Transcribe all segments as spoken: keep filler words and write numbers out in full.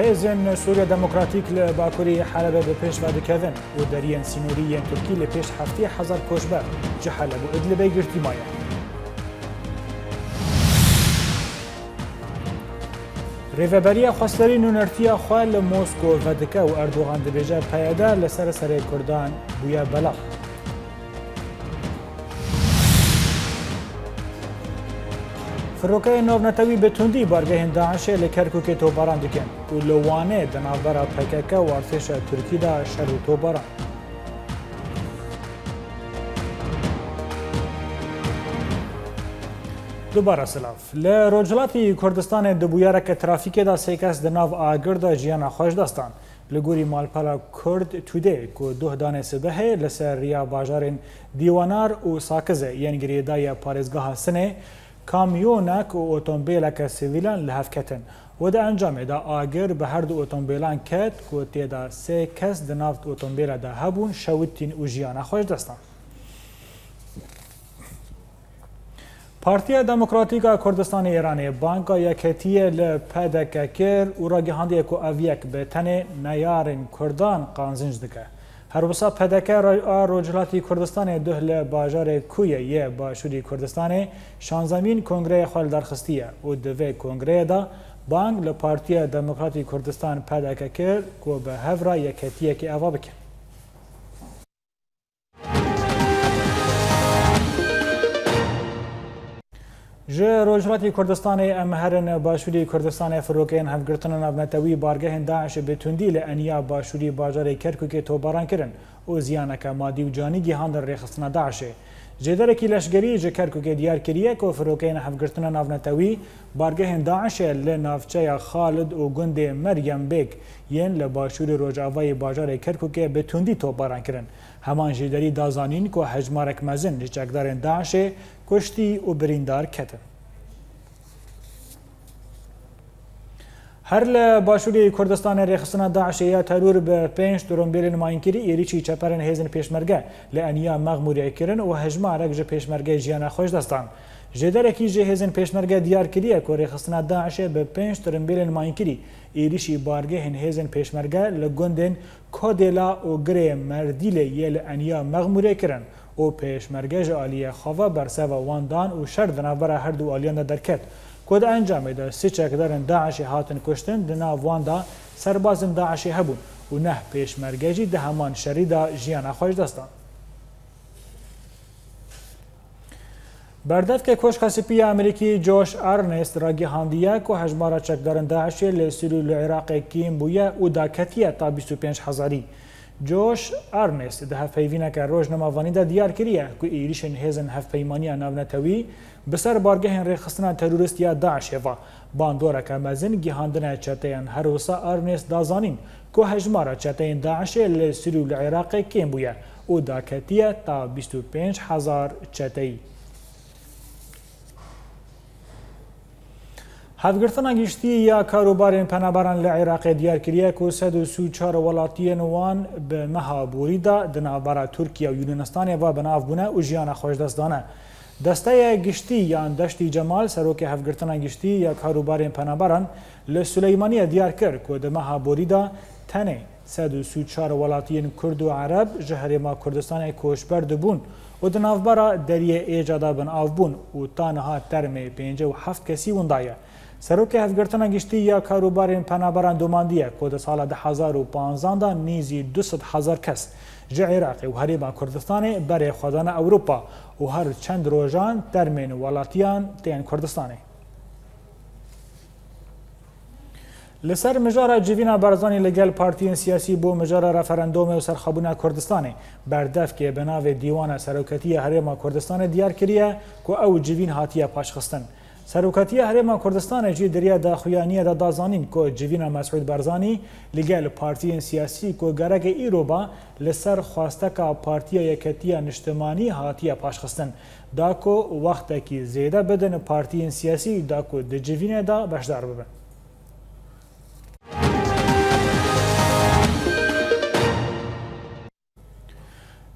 Hêzên Sûriya Demokratîk li bakurî Helebê bi pêş ve dikevin û deriyên sînorî yên Tirkî li pêş heftê hezar koçber ji Heleb û Idlibê girtî maye. Rêveberiya Xweserî nûnertiya xwe li Mosko vedike û Erdogan dibêje P Y D li ser serê Kurdan bûye belav. Firokeyên navnetewî bi tundî bargehên DAIŞê li Kerkûkê topbaran dikin û li Wanê di navbera P K K û artêşa Tirkî de şer û topbaran. Dubare silav. Li Rojhilatî Kurdistanê di bûyereke trafîkê de sê kes di nav agir de jiyana xwe ji dest dan. Li gorî malpera Kurd Today ku duh danê sibehê li ser riya bajarên Dîwanar û Sakizê yên girêdayî ya parêzgeha Sinê, kamyonek û otombêleke sivîlan li hev ketin û di encamê de agir bi her du otombêlan ket ku tê de sê kes di nav otombêla de hebûn şewitîn û jiyana xwe ji dest dan. Partiya Demokratîk a Kurdistanê Îranê banga yeketiyê li P D K kir û ragihandiye ku ev yek bi tenê neyarên Kurdan qanzinc dike. Her wisa P D K ra-, a Rojhilatî Kurdistanê duh li bajarê Kuyê yê Başûrî Kurdistanê şanzemîn kongreyê xwe li dar xistiye û di vê kongreyê de bang li Partiya Demokratîk Kurdistan P D K kir ku bi hev re yeketiyekê ava bikin. Ji Rojhilatî Kurdistanê em herin Başûrî Kurdistanê, firokeyên Hevgirtina Navnetewî bargehên DAIŞê bi tundî li eniya başûrî bajarê Kerkûkê topbaran kirin û ziyaneke madî û canî gihandin rêxistina DAIŞê. Jêderekî leşgerî ji Kerkûkê diyar kiriye ku firokeyên Hevgirtina Navnetewî bargehên DAIŞê li navçeya Xalid û gundê Meryem Bêg yên li başûrê rojavayê bajarê Kerkûkê bi tundî topbaran kirin. Heman jêderî da zanîn ku hejmarek mezin ji çekdarên DAIŞê kuştî û birîndar ketin. Her li Başûrê Kurdistanê rêxistina DAIŞê ya teror bi pênc drombêlên mayînkirî êrîşî çeperên hêzên pêşmerge li eniya Mexmûrê kirin û hejmarek ji pêşmergeyê jiyana xwe ji dest dan. Jêderekî ji hêzên pêşmerge diyar kiriye ku rêxistina DAIŞê bi pênc drombêlên mayînkirî êrîşî bargehên hêzên pêşmerge li gundên Kodêla û Girê Merdîlê yê li eniya Mexmûrê kirin û pêşmerge ji aliyê xwe ve berseva wan dan û şer di navbera her du aliyan de derket, ku di encamê de sê çekdarên DAIŞê hatin kuştin, di nav wan de serbazên DAIŞê hebûn û neh pêşmerge jî di heman şerî de jiyana xwe ji dest dan. Berdevkê Koşka Spî ya Amerîkî Josh Earnest ragihandiye ku hejmara çekdarên DAIŞê li Sûrî û li Iraqê kêm bûye û daketiye ta bîst û pênc hezarî. Josh Earnest di hevpeyvîneke rojnamevanî de diyar kiriye ku êrîşên hêzên Hevpeymaniya Navnetewî bi ser bargehên rêxistina terorîst ya DAIŞê ve bandoreke mezin gihandine çeteyên. Her wisa Earnest da zanîn ku hejmara çeteyên DAIŞê li Sûrî û li Iraqê kêm bûye û daketiye ta bîst û pênc hezar çeteyî. Hevgirtina Giştî ya Karûbarên Penaberan li Iraqê diyar kiriye ku sed û sî û çar welatiyên wan bi meha borî de di navbera Tirkiye û Yûnanistanê ve bi nav bûne û jiyana xwe ji dest dane. Desteya Giştî yan Deştî Cemal, serokê Hevgirtina Giştî ya Karûbarên Penaberan li Silêmaniyê diyar kir ku di meha borî de tenê sed û sî û çar welatiyên Kurd û Ereb ji Herêma Kurdistanê koçber dibûn û di navbera Deriyê Êca de bin av bûn û ta niha termê pêncî û heft kesî winda ye. Serokê Hevgirtina Giştî ya Karûbarên Penaberan domandiye ku di sala du hezar û panzdan de nîzî du sed hezar kes ji Iraqê û Herêma Kurdistanê berê xwe dane Ewropa û her çend rojan termên welatiyan tên Kurdistanê. Li ser mijara Civîna Barzanî li gel partiyên siyasî bo mijara referendomê û serxwebûna Kurdistanê, berdevkê bi navê Dîwana Seroketî ya Herêma Kurdistanê diyar kiriye ku ew civîn hatiye paşxistin. Seroketiya Herêma Kurdistanê jî di riya daxuyaniyê de da zanîn ku civîna Mesûd Barzanî li gel partiyên siyasî ku gereke îro ba li ser xwesteka Partiya Yeketiya Niştimanî hatiye paşxistin. Da ku wextekî zêde bidin partiyên siyasî da ku di civînê de beşdar bibin.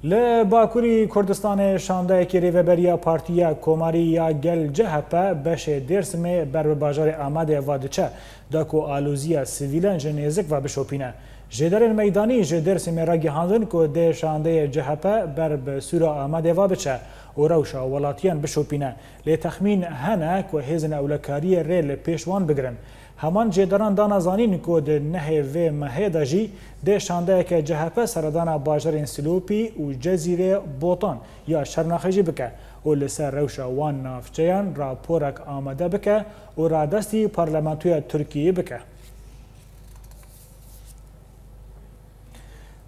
Li Bakurî Kurdistanê şandeyekî Rêveberiya Partiya Komarî ya Gel C H P beşê Dêrsimê ber bi bajarê Amedê va diçe, da ku aloziya sivîlan ji nêzik ve bişopîne. Jêderên meydanî ji Dêrsimê ragihandin ku dê şandeyê C H P ber bi sûra Amedê ve biçe û rewşa welatiyan bişopîne. Lê texmîn hene ku hêzên ewlekariyê rê li pêş wan bigirin. Heman jêderan dana zanîn ku di nehê vê mehê de jî dê şandeyeke C H P seredana bajarên Silopî û Cezîrê, Botan ya Şernaxê jî bike û li ser rewşa wan navçeyan raporek amade bike û radestî parlamentoya Tirkiyeyê bike.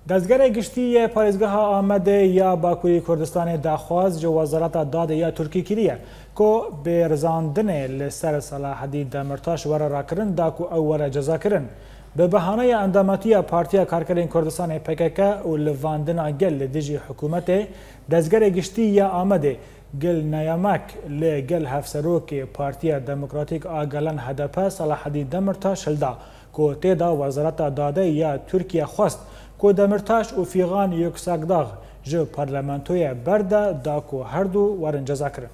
Dezgehê Giştî yê Parêzgeha Amedê ya Bakurê Kurdistanê daxwaz ji Wezareta Dadê ya Tirkî kiriye ku bêrzandinê li ser Selahedîn Demirtaş were rakirin, da ku ew were cezakirin. Bi behaneya endametiya Partiya Karkerên Kurdistanê P K K û livandina gel li dijî hikûmetê, Dezgehê Giştî ya Amedê Gil Nayamek li gel Hevserokê Partiya Demokratîk a Gelan H D P Selahedîn Demirtaş hilda ku tê de Wezareta Dadê ya Tirkiye xwest ku Demirtaş û Fîxan Yuksekdag ji parlamentoyê berde, da ku her du werin cezakirin.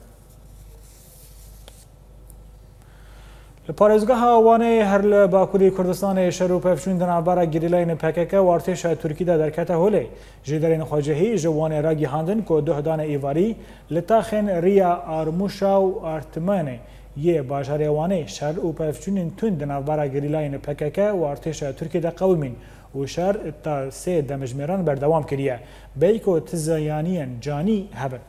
Li parêzgeha Wanê her li Bakurê Kurdistanê şer û pevçûn di navbera gerîlayên P K K û artêşa Tirkî de derkete holê. Jêderên xwecihî ji Wanê ragihandin ku duhdanê êvarî li taxên Riya Armûşa û Artimanê yê bajarê Wanê şer û pevçûnên tund di navbera gerîlayên P K K û artêşa Tirkiyê de qewimîn û şer ta sê demjimêran berdewam kiriye, bêyî ku ti ziyaniyên canî hebin.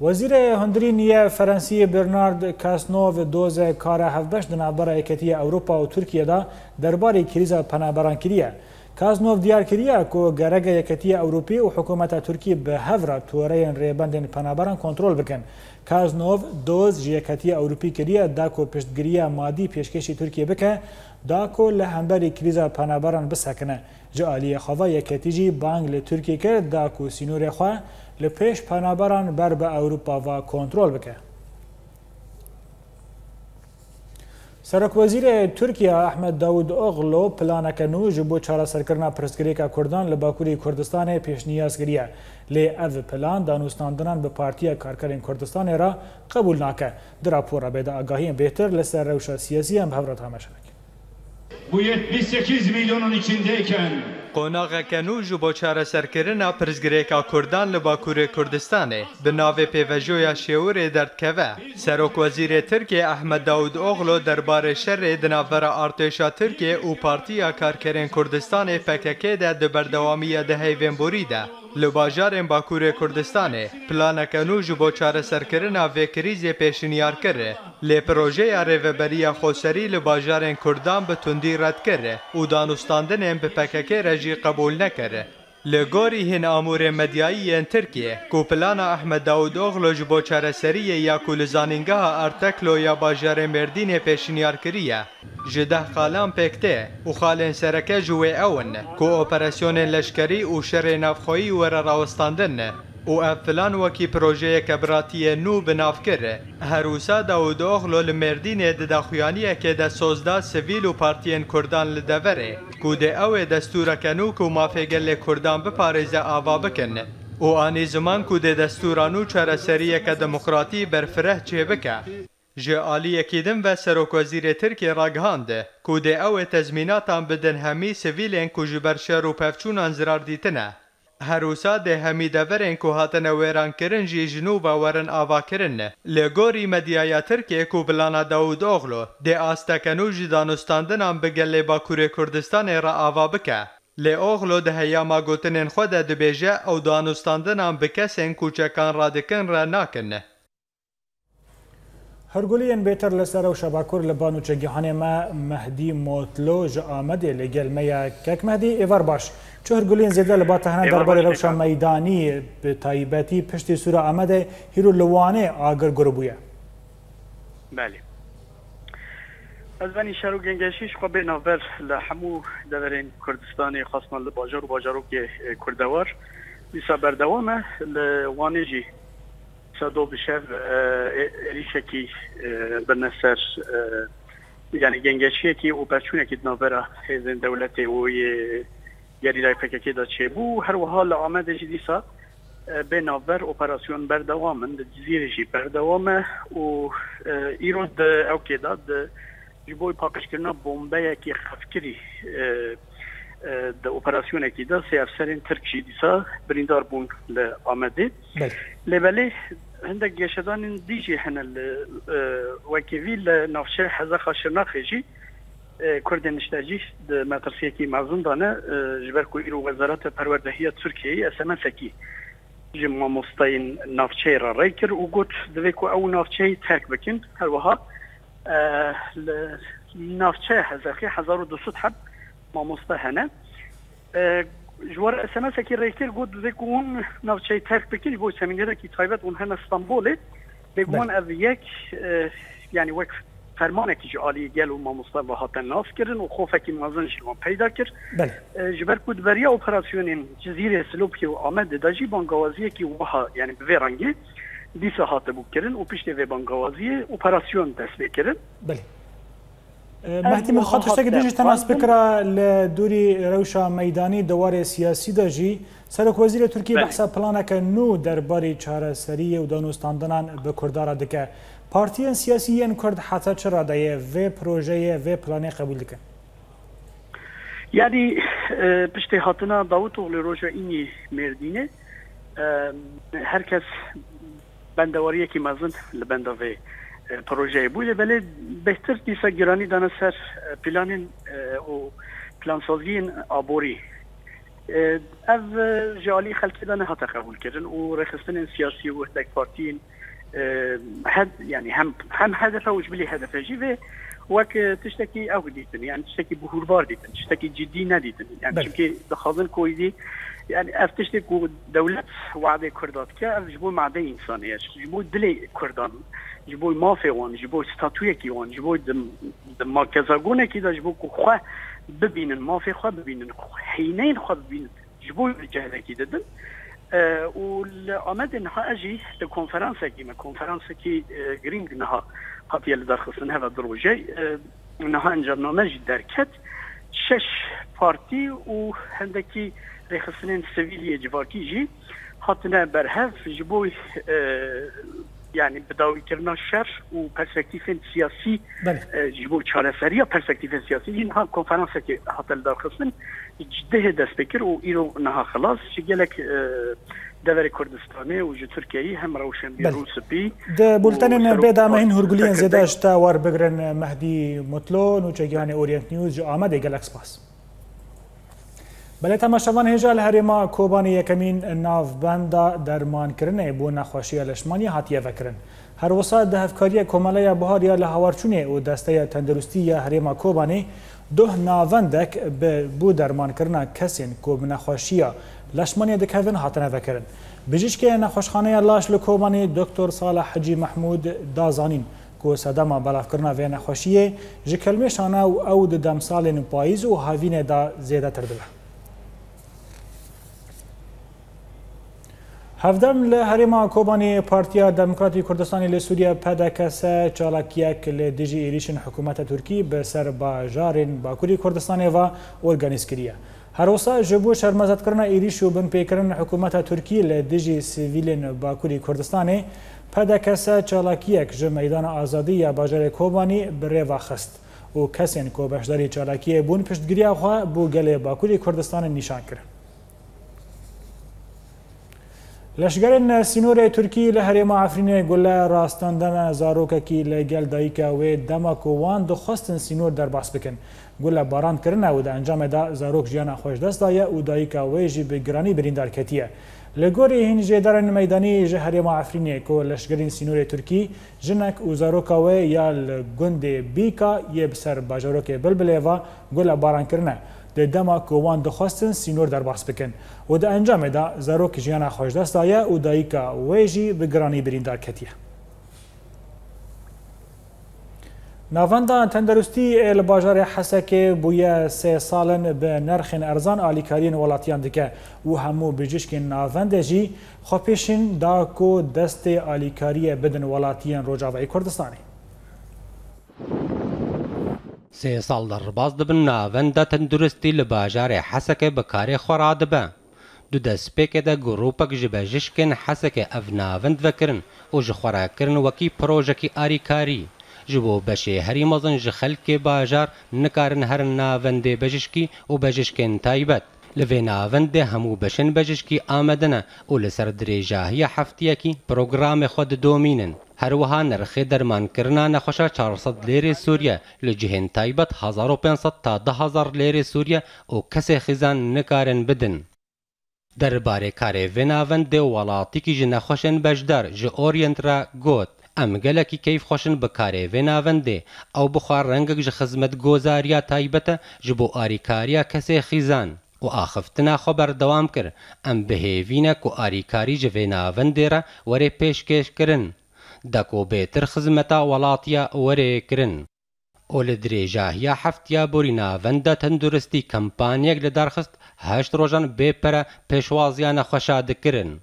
Wezîrê Hundirîn yê Ferensiyê Bernard Cazeneuve doze kara hevbeş di navbera Yeketiya Ewropa û Tirkiye de derbarê krîza penaberan kiriye. Cazeneuve diyar kiriye ku gerek e Yeketiya Ewropî û hikûmeta Tirkî bi hev re toreyên rêbendên penaberan kontrol bikin. Cazeneuve doz ji Yeketiya Ewropî kiriye da ku piştgiriya madî pêşkêşî Tirkiyê bike, da ku li hemberî krîza penaberan bisekine. Ji aliyê xwe ve Yeketî jî bang li Tirkiyê kir da ku sînorê xwe li pêş penaberan ber bi Ewropa ve kontrol bike. Serokwezîrê Tirkiye Ahmet Davutoglu planeke nû ji bo çareserkirina pirsgirêka Kurdan li Bakurê Kurdistanê pêşniyaz kiriye. Lê ev plan danûstandinan bi Partiya Karkerên Kurdistanê re qebûl nake. Di rapora bê de agahiyên bêhtir li ser rewşa siyasî em bi hev re temaşe dikin. Bu yetmiş sekiz milyonun içindeyken Qonaxeke nû ji bo çareserkirina pirsgirêka Kurdan li Bakurê Kurdistanê bi navê Pêvejoya Şêwirê derdikeve. Serokwezîrê Tirkê Ahmet Davutoglu derbarê şerê di navbera artêşa Tirkê û Partiya Karkerên Kurdistanê P K K de di berdewamiya di heyvên borî de li bajarên Bakurê Kurdistanê planeke nû ji bo çareserkirina vê krîzê pêşinyar kir. Lê projeya Rêveberiya Xweserî li bajarên Kurdan bi tundî red kir û danûstandinên bi P K K re jî qebûl nekir. Li gorî hin amûrên medyayî yên Tirkiyê, ku plana Ahmet Davutoglu ji bo çareseriyê ya ku li Zanîngeha Arteklo ya bajarê Mêrdînê pêşinyar kiriye, ji deh xalan pêk tê û xalên sereke ji wê ew in ku operasyonên leşkerî û şerê navxweyî were rawestandin. Û ev plan wekî projeyeke biratiyê nû bi nav kir. Her wisa Davutoglu li Mêrdînê di daxuyaniyekê de soz da sivîl û partiyên Kurdan li deverê, ku dê ew ê destûreke nû ku mafê gelê Kurdan biparêze ava bikin û anî ziman ku dê destûra nû çareseriyeke demokratî berfireh çêbike. Ji aliyekî din ve Serokwezîrê Tirkiyê ragihand ku dê ew ê tezmînatan bidin hemî sivîlên ku ji ber şer û pevçûnan zirar dîtine. Her wisa dê hemî deverên ku hatine wêrankirin jî ji nû ve werin avakirin. Li gorî medyaya Tirkê ku plana Davutoglu dê asteke nû ji danûstandinan bi gelê Bakurê Kurdistanê re ava bike. Lê Oglu di heyama gotinên xwe de dibêje ew danûstandinan bi kesên ku çekan radikin re nakin. Hûrguliyên bêtir li ser rewşa Bakur li ba nûçegihanê me Mehdî Motlo ji Amedê li gel me ye. Kek Mehdî, êvar baş. Çi hûrguliyên zêde li ba te hene derbarê rewşa meydanî, bi taybetî piştî sûra Amedê hîro li Wanê agir guribûye? Belê. Ez benî şer û gengeşî ji xwe bê navber li hemû deverên Kurdistanê, xasna li bajar û bajarokê, e, kurdewar, dîsa berdewam e. Li Wanê jî Sedo bi şev, e, ê-, êrîşekî, e, birine ser, e, yanî gengeşiyekî û pevçûnekî di navbera hêzên dewletê û yê gerîlayê P K K de çêbû. Her wiha li Amedê jî dîsa, e, bê navber operasyon berdewam in, li Cizîrê jî berdewam e û, e, îro di ewkê de di, ji bo paqijkirina bombeyekî xefkirî, e, e, di operasyonekî de sê efserên Tirk jî dîsa birîndar bûn li Amedê. Belê. Lê belê hindek geşedanên dî jî hene li, e, wekî vî li navçeya Hezexa Şirnaxê jî, e, Kurdên niştecî di metirsiyekî mezin de ne, e, ji ber ku îro Wezareta Perwerdehiya Tirkiyeyê S M S-ekî ji mamosteyên navçeyê re rê kir û got, divê ku ew navçeyê terk bikin. Her wiha, e, li navçeya Hezexê hezar û du sed heb mamoste hene. E, ji we re S M S-ekî rê kir, got, divê ku hûn navçeyê terk bikin, ji bo semînerekî taybet hûn hene Stenbolê. Bêguman Belê. ev yek, e, yanî wek fermanekî ji aliyê gel û mamoste ve hate naskirin û xofekî mezin ji wan peyda kir. Belê. E, ji ber ku di beriya operasyonên Cizîrê, Silopiyê û Amedê de jî bangawaziyekî wiha, yanî bi vê rengê dîsa hatibû kirin û piştê vê bangawaziyê operasyon dest pê kirin. Belê. E, Mehdî, min xwe tiştekî din jî te nas bikira, li dûrî rewşa meydanî di warê siyasî de jî Serokwezîrê Tirkî Belê. behsa planeke nû derbarî çareseriyê û danûstandinan bi Kurdan re dike. Partiyên siyasî yên Kurd heta çi radeyê vê projeyê, vê planê qebûl dikin? Yanî, e, piştê hatina Davutoğlu roja înî Mêrdînê, e, her kes bendewariyekî mezin li benda vê, e, projeyê bû. Lê belê bêhtir dîsa giranî dane ser, e, planên, e, û plansaziyên aborî. E, ev, e, ji alî xelkê de nehate qebûlkirin û rêxistinên siyasî û hindek partiyên, e, hed-, yanî hem, hem H D P û ji bilî H D P jî vê wek, e, tiştekî ew dîtin, yanî tiştekî bihûrbar dîtin, tiştekî cidî nedîtin. Yanî Belê. çimkî dixwazin ku êdî, yanî ev tiştê ku dewlet wadê Kurda dike, ev ji bo madeyê însanê ye, ji bo dilê Kurdan, ji bo mafê wan, ji bo statuyekî wan, ji bo di, di makezagonekî de ji bo ku xwe bibînin, mafê xwe bibînin, hîneyên xwe bibînin, ji bo cehlekî didin. E, û li Amedê niha ez jî li konferansekî me, konferansekî, e, girîng niha hatiye li darxistin heve du rojey. E, niha encamname jî derket. Şeş partî û hindekî rêxistinên sivîl yê civakî jî hatine berhev ji bo, e, yanî bidawîkirina şer û perspektîfên siyasî, Belê. e, ji bo çareseriya perspektîfên siyasî jî niha konferansekê hate lidarxistin. Ji dihê dest pê kir û îro niha xilas ji gelek, e, deverê Kurdistanê û ji Tirkiyeyê hem rewşenbîr Belê. û spî Di û bultenên serok bê de me hîn hûrguliyên zêde ji te werbigirin, Mehdî Mutlu, nûçegiyanê Orient News ji Amedê, gelek spas. Belê, temaşevan, hêja li herêma Kobanê yekemîn navbenda dermankirinê bo nexweşiya leşmanî hatiye vekirin. Her wisa di hevkariya Komeleya Buhariya li Hawarçûnê û Desteya Tenduristî ya Herêma Kobanê duh navendek bi bo dermankirina kesên ku bi nexweşiya leşmaniyê dikevin hatine vekirin. Bijîşkê Nexweşxaneya Laş li Kobanê Doktor Salih Hecî Mehmûd da zanîn ku sedema belavkirina vê nexweşiyê ji kelmêşan e û ew di demsalên payîz û havînê de zêdetir dibe. Hevdem li herêma Kobanê Partiya Demokratî Kurdistanê li Sûriye, P D K S, çalakiyek li dijî êrîşên hikûmeta Tirkî bi ser bajarên Bakurê Kurdistanê ve organîz kiriye. Her wisa ji bo şermezarkirina êrîş û binpêkirin hikûmeta Tirkî li dijî sivîlên Bakurê Kurdistanê, P D K S çalakiyek ji Meydana Azadî ya bajarê Kobanî bi rê ve xist û kesên ku beşdarî çalakiyê bûn piştgiriya xwe bo gelê Bakurê Kurdistanê nîşan kirin. Leşgerên sînorê Tirkî li herêma Efrînê gule rastandina zarokekî li gel dayika wê dema ku wan dixwestin sînor derbas bikin. Gule baran kirine û di encamê de zarok jiyana xwe ji dest daye û dayika wê jî bi giranî birîndar ketiye. Li gorî hîn jêdarên meydanî ji herêma Efrînê ku leşgerên sînorê Tirkî jinek û zaroka wê ya li gundê Bîka yê bi ser bajarokê Bilbilê ve gule baran kirine, di dema ku wan dixwestin sînor derbas bikin û di encamê de zarok jiyana xwe ji dest daye û dayika wê jî bi giranî birîndar ketiye. Navenda Tenderustî ê li bajarê Hesekê bûye sê sal in bi nirxên erzan alîkariyên welatiyan dike û hemû bijîşkên navendê jî xwe pêşîn da ku destê alîkariyê bidin welatiyên Rojavayê Kurdistanê. Sê sal derbas dibin navenda tenduristî li bajarê Hesekê bi karê xwe radibe. Di destpêkê de grûpek ji bejişkên Hesekê ev navend vekirin û ji xwe re kirin wekî projekî arîkarî. Ji bo beşê herî mezin ji xelkê bajar nikarin herin navendê bejişkî û bejişkên taybet. Li vê navendê hemû beşên bejişkî amade ne û li ser dirêjahiya heftiyekî programê xwe didomînin. Her wiha nirxê dermankirina nexweşa çar sed lêrê Sûriye li cihên taybet hezar û pênc sed ta du hezar lêrê Sûriye û kesê xîzan nikarin bidin. Derbarê karê vê navendê welatîkî ji nexweşên beşdar ji Orient re got, Em gelekî keyfxweş in bi karê vê navendê. Ew bi xwe rengek ji xizmetgozariya taybet e ji bo arîkariya kesê xîzan û axiftina xwe berdewam kir. Em bi hêvî ne ku arîkarî ji vê navendê re were pêşkêşkirin, de ku bêtir xizmeta welatiya were kirin. Û li dirêjahiya heftiya borî navenda tenduristî kampanyek li dar xist, heşt rojan bê pere pêşwaziya nexweşa dikirin.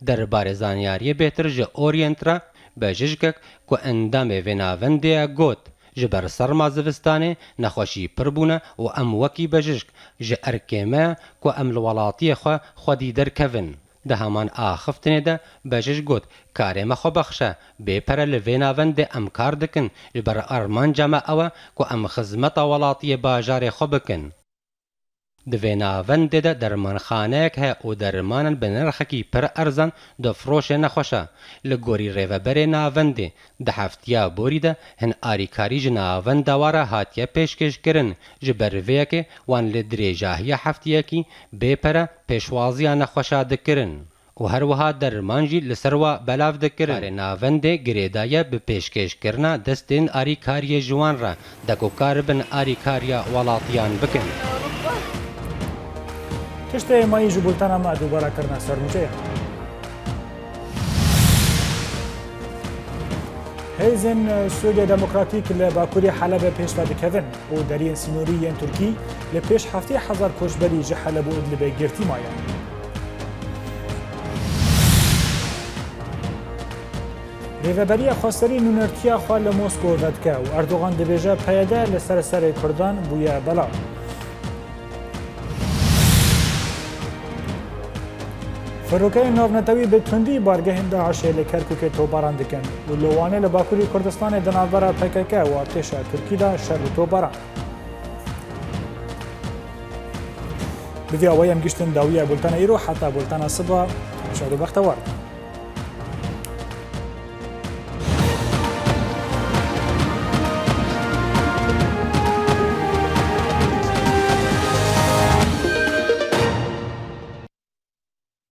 Derbarê zanyariyê bêhtir ji Orient re bejişkek ku endamê vê navendê ye got, Ji ber serma zivistanê nexweşî pir bûne û em wekî bejişk ji erkê me ye ku em li welatiyê xwe xwedî derkevin. Di heman axiftinê de bejişk got, Karê me xwebex e, bê pere li vê navendê em kar dikin, ji ber armanca me ew e ku em xizmeta welatiyê bajarê xwe bikin. Di vê navendê de dermanxaneyek heye û dermanan bi nirxekî pir erzan difiroşe nexweşa. Li gorî rêveberê navendê, di heftiya borî de hin arîkarî ji navenda wa re hatiye pêşkêşkirin, ji ber vê yekê wan li dirêjahiya heftiyekî bê pere pêşwaziya nexweşa dikirin. Û her wiha derman jî li ser wa belav dikirin. Karê navendê girêdaye bi pêşkêşkirina destên arîkariyê ji wan re, de ku karibin arîkariya welatiyan bikin. Tiştê mayî ji bultena me dubara kirine ser nûçeyan. Hêzên Sûriya Demokratîk li bakurê Helebê pêş ve dikevin û deriyên sînorî yên Tirkî li pêş heftê hezar koçberî ji Heleb û Idlibê girtî maye. Rêveberiya Xweserî nûnertiya xwe li Moskow vedike û Erdogan dibêje P Y D li ser serê Kurdan bûye belav. Firokeyên navnetewî bi tundî bargehên DAIŞê li Kerkûkê topbaran dikin û li Wanê li Bakurî Kurdistanê di navbera P K K û artêşa Tirkî de şer û topbaran. Bi vî awayî em giştin dawiya bultena îro, heta bultena siba, şad û bextewar.